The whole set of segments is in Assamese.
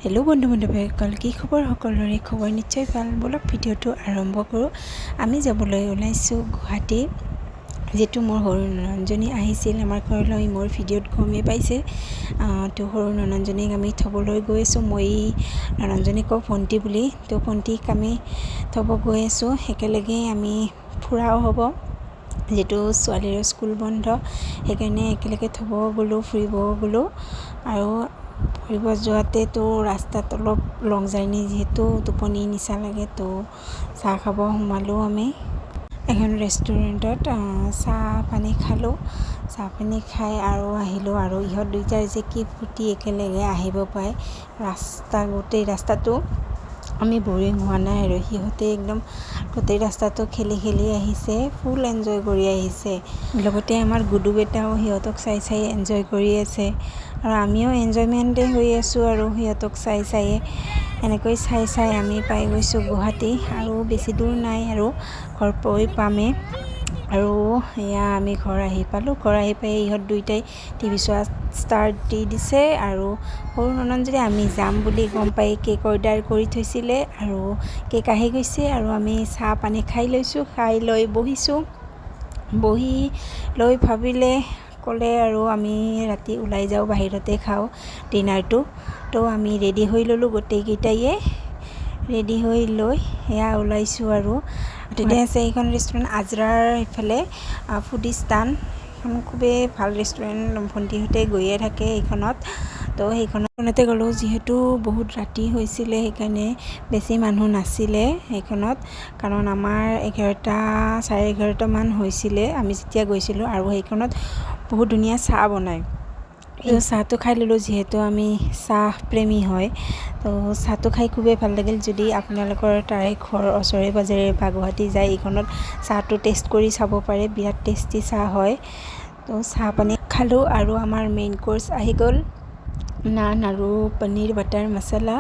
হেল্ল' বন্ধু বান্ধৱীসকল, কি খবৰ সকলোৰে? খবৰ নিশ্চয় ভাল। ব'লক, ভিডিঅ'টো আৰম্ভ কৰোঁ। আমি যাবলৈ ওলাইছোঁ গুৱাহাটী, যিটো মোৰ সৰু ননন্দজনী আহিছিল আমাৰ ঘৰলৈ, মোৰ ভিডিঅ'ত গমেই পাইছে। তো সৰু ননন্দজনীক আমি থ'বলৈ গৈ আছোঁ। মই ননন্দজনীক কওঁ ভণ্টি বুলি। তো ভণ্টিক আমি থ'ব গৈ আছোঁ। একেলগে আমি ফুৰাও হ'ব, যিহেতু ছোৱালীৰ স্কুল বন্ধ, সেইকাৰণে একেলগে থ'ব গ'লোঁ, ফুৰিবও গ'লোঁ। আৰু ফুৰিব যোৱাতেতো ৰাস্তাত অলপ লং জাৰ্ণি যিহেতু, টোপনি নিচা লাগে। তো চাহ খাব সোমালোঁ আমি এখন ৰেষ্টুৰেণ্টত। চাহ পানী খালোঁ। চাহ পানী খাই আৰু আহিলোঁ। আৰু ইহঁত দুইটাৰ যে কি ফূৰ্তি একেলগে আহিব পায়। ৰাস্তা, গোটেই ৰাস্তাটো আমি বৰিং হোৱা নাই আৰু সিহঁতে একদম গোটেই ৰাস্তাটো খেলি খেলি আহিছে, ফুল এনজয় কৰি আহিছে। লগতে আমাৰ গুডু বেটাও সিহঁতক চাই চাই এনজয় কৰি আছে আৰু আমিও এনজয়মেণ্টে হৈ আছোঁ। আৰু সিহঁতক চাই চায়ে, এনেকৈ চাই চাই আমি পাই গৈছোঁ গুৱাহাটী। আৰু বেছি দূৰ নাই আৰু ঘৰ গৈ পামেই। আৰু এয়া আমি ঘৰ আহি পালোঁ। ঘৰ আহি পাই ইহঁত দুইটাই টিভি চোৱা ষ্টাৰ্ট দি দিছে। আৰু সৰু ননন্দজনী আমি যাম বুলি গম পাই কেক অৰ্ডাৰ কৰি থৈছিলে আৰু কেক আহি গৈছে। আৰু আমি চাহ পানী খাই লৈছোঁ। খাই লৈ বহিছোঁ। বহি লৈ ভাবিলে, ক'লে আৰু আমি ৰাতি ওলাই যাওঁ, বাহিৰতে খাওঁ ডিনাৰটো। তো আমি ৰেডি হৈ ল'লোঁ। গোটেইকেইটায়ে ৰেডি হৈ লৈ সেয়া ওলাইছোঁ। আৰু তেতিয়া আছে এইখন ৰেষ্টুৰেণ্ট আজৰাৰ ইফালে ফুডিস্তান। এখন খুবেই ভাল ৰেষ্টুৰেণ্ট। ভণ্টিহঁতে গৈয়ে থাকে এইখনত। তো সেইখনতে গ'লোঁ। যিহেতু বহুত ৰাতি হৈছিলে, সেইকাৰণে বেছি মানুহ নাছিলে সেইখনত, কাৰণ আমাৰ 11টা 11:30মান হৈছিলে আমি যেতিয়া গৈছিলোঁ। আৰু সেইখনত বহুত ধুনীয়া চাহ বনায়। এই চাহটো খাই ল'লোঁ, যিহেতু আমি চাহ প্ৰেমী হয়। তো চাহটো খাই খুবেই ভাল লাগিল। যদি আপোনালোকৰ তাৰে ঘৰ ওচৰে পাজৰে বা গুৱাহাটী যায়, এইখনত চাহটো টেষ্ট কৰি চাব পাৰে। বিৰাট টেষ্টি চাহ হয়। তো চাহ পানী খালোঁ আৰু আমাৰ মেইন কৰ্চ আহি গ'ল, নান আৰু পনীৰ বাটাৰ মছলা।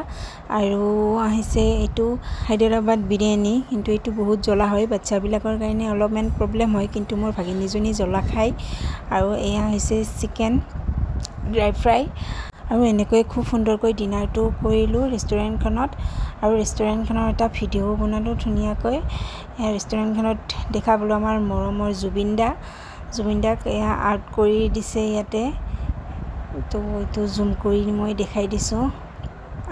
আৰু আহিছে এইটো হায়দৰাবাদ বিৰিয়ানী, কিন্তু এইটো বহুত জ্বলা হয়, বাচ্ছাবিলাকৰ কাৰণে অলপমান প্ৰব্লেম হয়, কিন্তু মোৰ ভাগিনীজনী জ্বলা খায়। আৰু এয়া হৈছে চিকেন ড্ৰাই ফ্ৰাই। আৰু এনেকৈ খুব সুন্দৰকৈ ডিনাৰটো কৰিলোঁ ৰেষ্টুৰেণ্টখনত। আৰু ৰেষ্টুৰেণ্টখনৰ এটা ভিডিঅ'ও বনালোঁ ধুনীয়াকৈ। ৰেষ্টুৰেণ্টখনত দেখা পালোঁ আমাৰ মৰমৰ জুবিন দা। জুবিন দাক এয়া আৰ্ট কৰি দিছে ইয়াতে। তো এইটো জুম কৰি মই দেখাই দিছোঁ।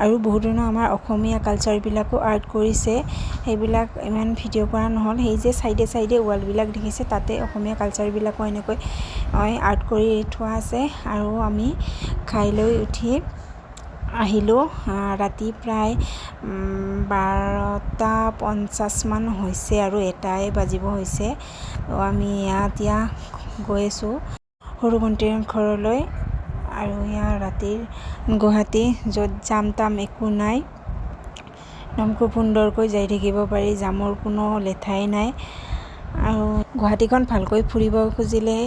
আৰু বহুত ধৰণৰ আমাৰ অসমীয়া কালচাৰবিলাকো আৰ্ট কৰিছে। সেইবিলাক ইমান ভিডিঅ' কৰা নহ'ল। সেই যে চাইডে চাইডে ৱালবিলাক দেখিছে, তাতে অসমীয়া কালচাৰবিলাকো এনেকৈ আৰ্ট কৰি থোৱা আছে। আৰু আমি খাই লৈ উঠি আহিলোঁ। ৰাতি প্ৰায় 12টা 50মান হৈছে আৰু 1টাই বাজিব হৈছে। তো আমি এতিয়া গৈ আছোঁ সৰু ভণ্টিৰ ঘৰলৈ। আৰু এয়া ৰাতিৰ গুৱাহাটী, য'ত জাম তাম একো নাই, একদম খুব সুন্দৰকৈ যাই থাকিব পাৰি, জামৰ কোনো লেঠাই নাই। আৰু গুৱাহাটীখন ভালকৈ ফুৰিব খুজিলে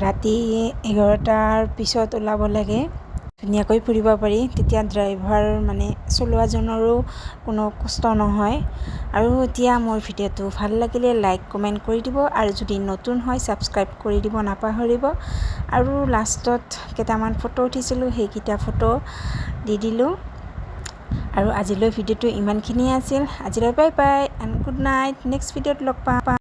ৰাতি 11টাৰ পিছত ওলাব লাগে, ধুনীয়াকৈ ফুৰিব পাৰি। তেতিয়া ড্ৰাইভাৰ মানে চলোৱাজনৰো কোনো কষ্ট নহয়। আৰু এতিয়া মোৰ ভিডিঅ'টো ভাল লাগিলে লাইক, কমেণ্ট কৰি দিব আৰু যদি নতুন হয় ছাবস্ক্ৰাইব কৰি দিব নাপাহৰিব। আৰু লাষ্টত কেইটামান ফটো উঠিছিলোঁ, সেইকেইটা ফটো দি দিলোঁ। আৰু আজিলৈ ভিডিঅ'টো ইমানখিনিয়ে আছিল। আজিলৈ bye bye and good night. Next ভিডিঅ'ত লগ পাম।